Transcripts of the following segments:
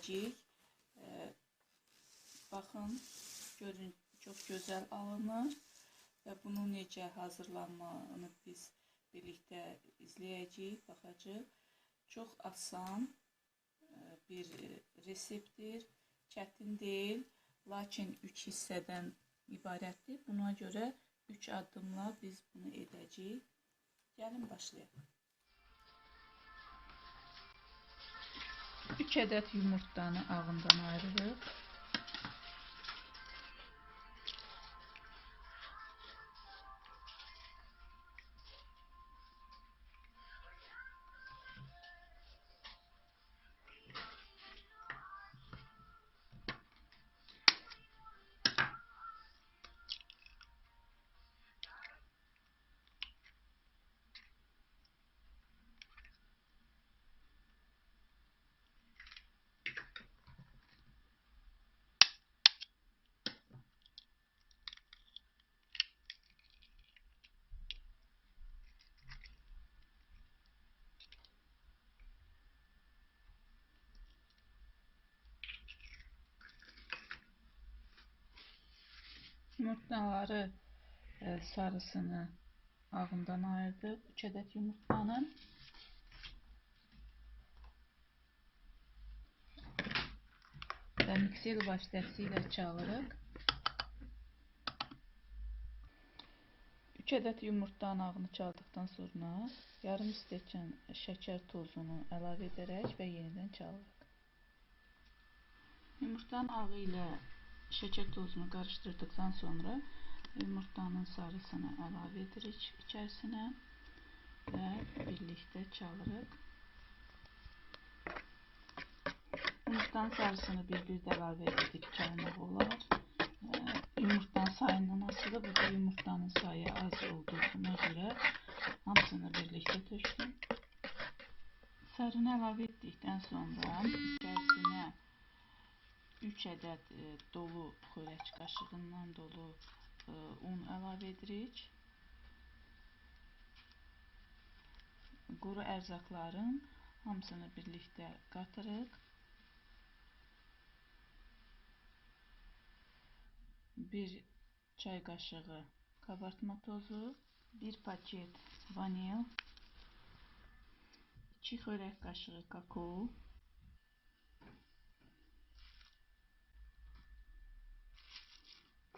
edəcəyik. Baxın, görün, çox gözəl alınır və bunu necə hazırlanmağını biz birlikdə izləyəcəyik, baxacağıq. Çox asan bir reseptdir, çətin deyil, lakin 3 hissədən ibarətdir. Buna görə 3 addımla biz bunu edəcəyik. Gəlin başlayaq. 3 ədəd yumurtanı ağından ayırırıq. Yumurtaları sarısını ağından ayırdıq. 3 ədəd yumurtanın. Və mikser vasitəsilə çalırıq. 3 ədəd yumurtanın ağını çaldıqdan sonra yarım stəkan şəkər tozunu əlavə edərək və yenidən çalırıq. Yumurtanın ağı ilə şəkər tozunu qarışdırdıqdan sonra yumurtanın sarısını əlavə edirik içərisinə və birlikdə çalırıq. Yumurtanın sarısını bir-bir də əlavə edib çalmaq olar. Yumurtanın sayından asılı. Burada yumurtanın sayı az olduğuna görə hamısını birlikdə tökdüm. Sarını əlavə etdikdən sonra içərisinə 3 ədəd dolu xörək qaşığından dolu un əlavə edirik. Quru ərzaqların hamısını birlikdə qatırıq. 1 çay qaşığı kabartma tozu, 1 paket vanil, 2 xörək qaşığı kakao,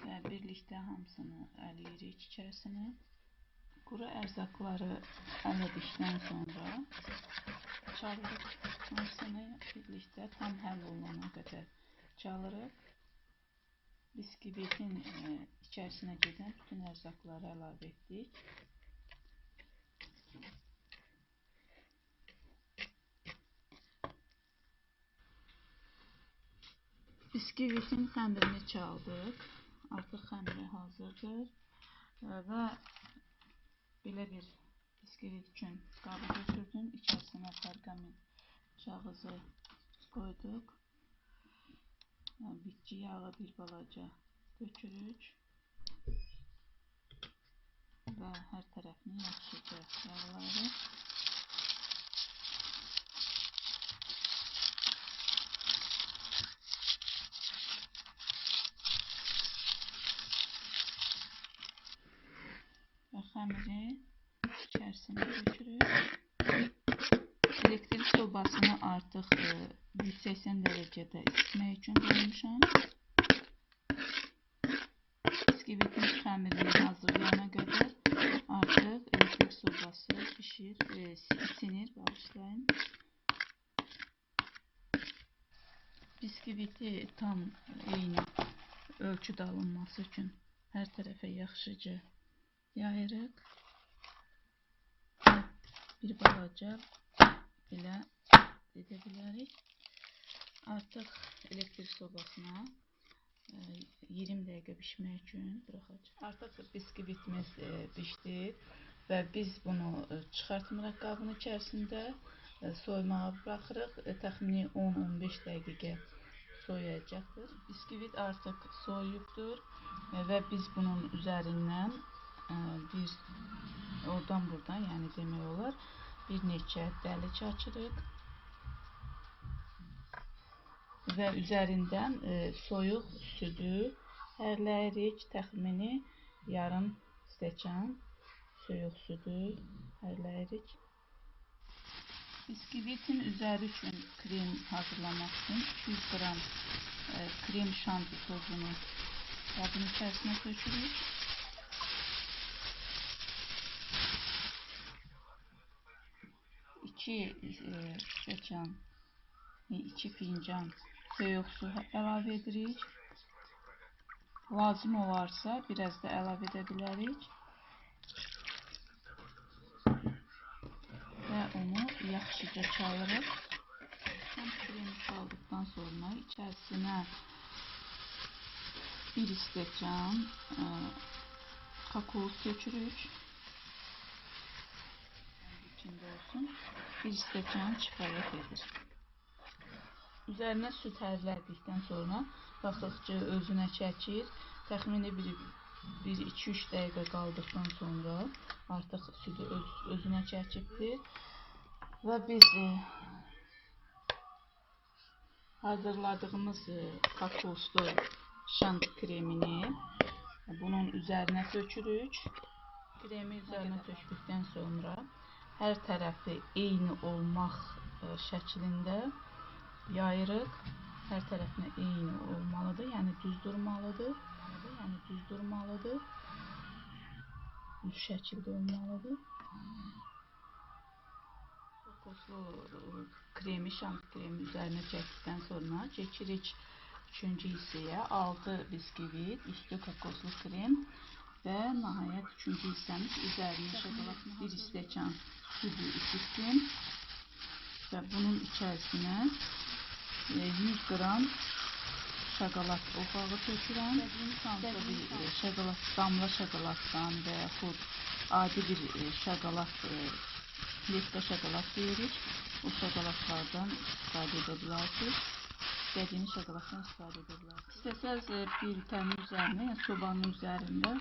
və birlikdə hamısını əliyirik içərisinə. Quru ərzaqları ələdikdən sonra çalırıq hamısını birlikdə tam həll olunana qədər çalırıq. Biskvitin içərisinə gedən bütün ərzaqları əlavə etdik. Biskvitin xəmirini çaldıq. Artıq xəmiri hazırdır və belə bir biskvit üçün qabı götürdüm. İçərisinə perqament kağızı qoyduq. Bitki yağı bir balaca dökürük və hər tərəfini yaxşıca yağlayırıq. Və xəmiri içərisinə dökürük. Elektrik sobasını artıq 180 dərəcədə isitmək üçün qoymuşam. Biskvitin xəmirini hazırlayana qədər artıq elektrik sobası pişir, isinir, bağışlayın. Biskviti tam eyni ölçüdə alınması üçün hər tərəfə yaxşıca yayırıq. Bir balaca belə edə bilərik. Artıq elektrik sobasına 20 dəqiqə pişmək üçün buraxacaq. Artıq biskvitimiz pişdi və biz bunu çıxartmırıq qabın içərisində, soymağa buraxırıq. Təxmini 10-15 dəqiqə soyuyacaqdır. Biskvit artıq soyuyubdur və biz bunun üzərindən bir oradan buradan, yəni demək olar, bir neçə dəlik açırıq. Və üzərindən soyuq südü hərləyirik. Təxmini yarım stəkan soyuq südü hərləyirik. Biskvitin üzəri üçün krem hazırlamaq üçün 200 qram krem şanti tozunu qabın içərisinə tökürük. 2 stəkan, 2 fincan soyuq su əlavə edirik. Lazım olarsa biraz da əlavə edə bilərik. Və onu yaxşıca çalırıq. Kremi çaldıqdan sonra içərisinə 1 stəkan kakao tökürük. İçində olsun. 1 stəkan kifayət edir. Üzərinə süd hərlədikdən sonra baxırıq ki, özünə çəkir. Təxmini 1-2-3 dəqiqə qaldıqdan sonra artıq südü özünə çəkibdir. Və biz hazırladığımız kokoslu şanti kremini bunun üzərinə tökürük. Kremi üzərinə tökdükdən sonra hər tərəfi eyni olmaq şəklində yayırıq. Hər tərəfinə eyni olmalıdır, yəni düz durmalıdır. Yəni düz durmalıdır. Düz şəkildə olmalıdır. Kokoslu kremi, şanti kremi üzərinə çəkdikdən sonra keçirik 3-cü hissəyə. 6 biskvit, üstü kokoslu krem və nəhayət 3-cü hissəmiz üzərinə şokolad 1 stəkan südü isitdim və bunun içərisinə 100 qram şokolad oxağı tökürəm. Hansısa bir şokolad, damla şokoladdan və yaxud adi bir şokolad, plitka şokolad deyirik. O şokoladlardan istifadə edə bilərsiniz. İstədiyiniz şokoladdan istifadə edə bilərsiniz. İstəsəz piltənin üzərinə, yəni sobanın üzərində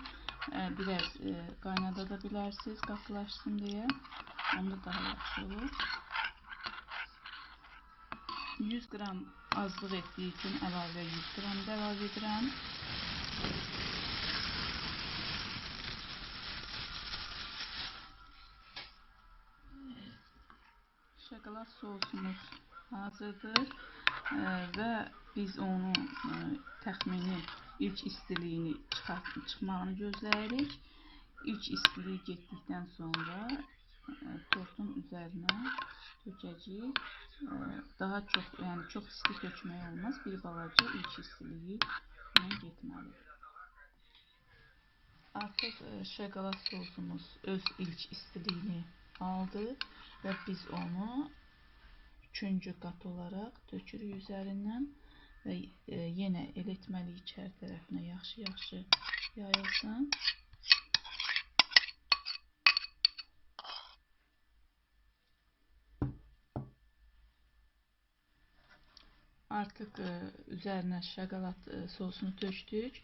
biraz qaynada da bilərsiniz, qatılaşsın deyə. Onda daha yaxşı olur. 100 qram azlıq etdiyi üçün əlavə 100 qram da əlavə edirəm. Şokolad sosumuz hazırdır və biz onu təxmini ilk istiliyini çıxmağını gözləyirik. İlk istiliyi getdikdən sonra tortun üzərinə tökəcəyik. Daha çox, yəni çox isti tökmək olmaz. Bir balaca ilk istiliyi ilə getməlidir. Artıq şokolad sosumuz öz ilk istiliyini aldı və biz onu 3-cü qat olaraq tökürük üzərindən və yenə elə etməliyik ki, hər tərəfinə yaxşı-yaxşı yayılsın. Artıq üzərinə şokolad sosunu tökdük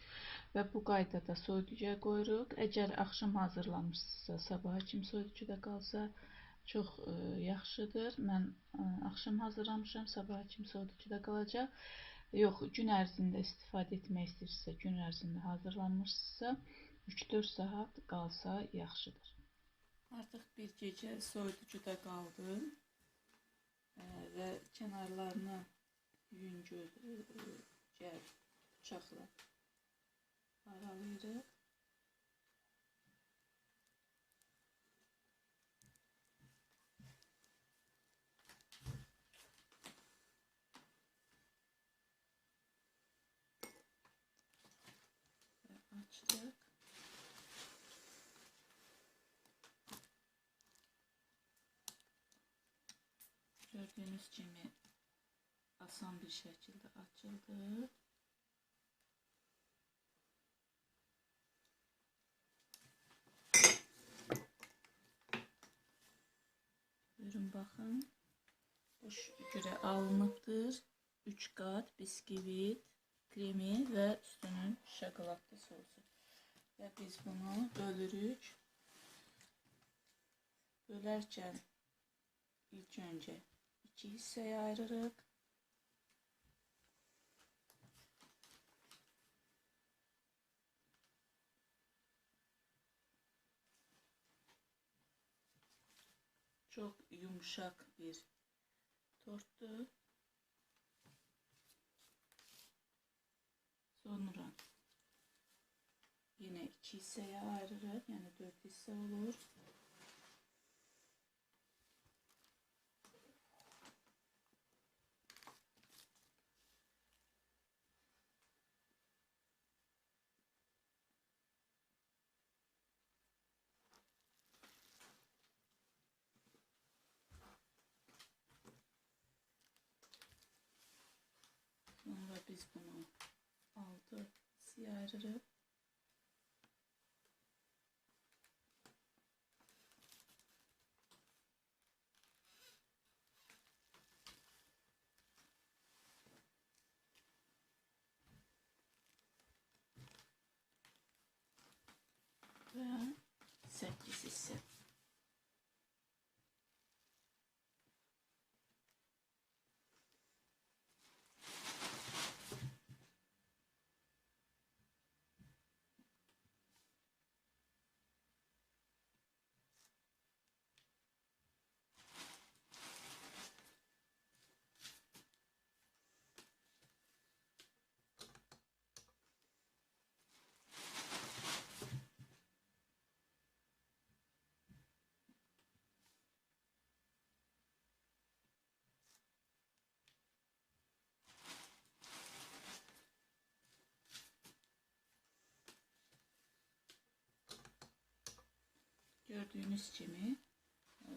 və bu qaydada soyuducuya qoyuruq. Əgər axşam hazırlamışsınızsa, sabaha kimi soyuducuda qalsa çox yaxşıdır. Mən axşam hazırlamışam, sabaha kimi soyuducuda qalacaq. Yox, gün ərzində istifadə etmək istəyirsinizsə, gün ərzində hazırlanmışsınızsa, 3-4 saat qalsa yaxşıdır. Artıq bir gecə soyuducuda qaldı və kənarlarını yüngül bıçaqla aralayırıq. Və açdıq. Gördüyünüz kimi asan bir şəkildə açıldı. Buyurun baxın. Boş görə alınıbdır. 3 qat biskvit, kremi və üstünün şokoladlı sosu. Və biz bunu bölürük. Bölərkən ilk öncə 2 hissəyə ayırırıq. Çox yumşaq bir tortdur. Sonra yine 2 hissəyə ayırırıq, yəni 4 hissə olur. Sonra biz bunu 6 hissəyə ayırırıq. Və 8 hissə. Gördüyünüz kimi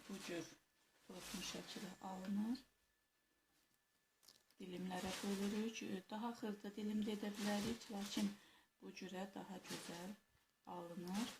bu cür tortun şəkili alınır. Dilimlərə bölürük. Daha xırda dilim də edə bilərik, lakin bu cürə daha gözəl alınır.